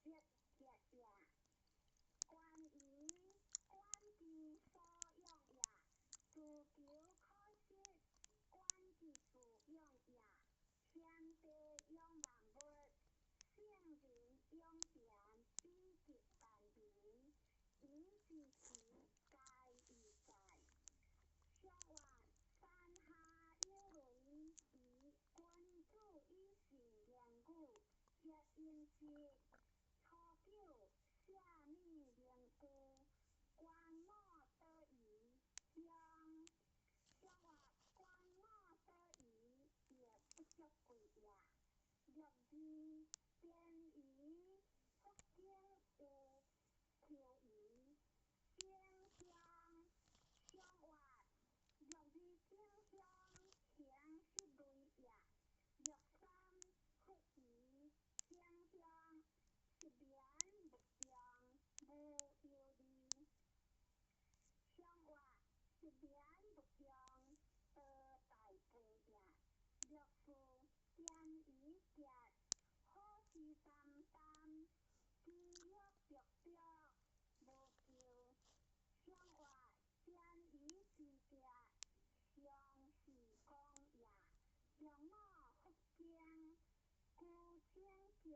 欲結也。關於觀其所養也，自求可失，觀其自養也。天地養萬物，聖人養田，以及萬民，以之時，皆以在。上曰山下有雷，以君子以信言語，協音節。初九，舍米靈具，觀我得矣。中上曰觀我得矣，亦不足貴也。六二，典儀佛經有求儀，正向上曰六二正向行失類也。六三，佛儀正向失眠勿用，無憂慮。上曰失眠勿用，多大悲也。六四，典儀結，好事三三，飢欲著著，無咎。上曰典儀之結，常是功也。六五，佛經，居正結，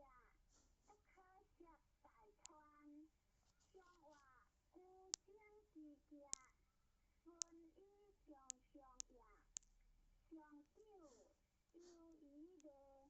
不可涉大川。上曰居正之結，順以上上也。上九，猶疑禮。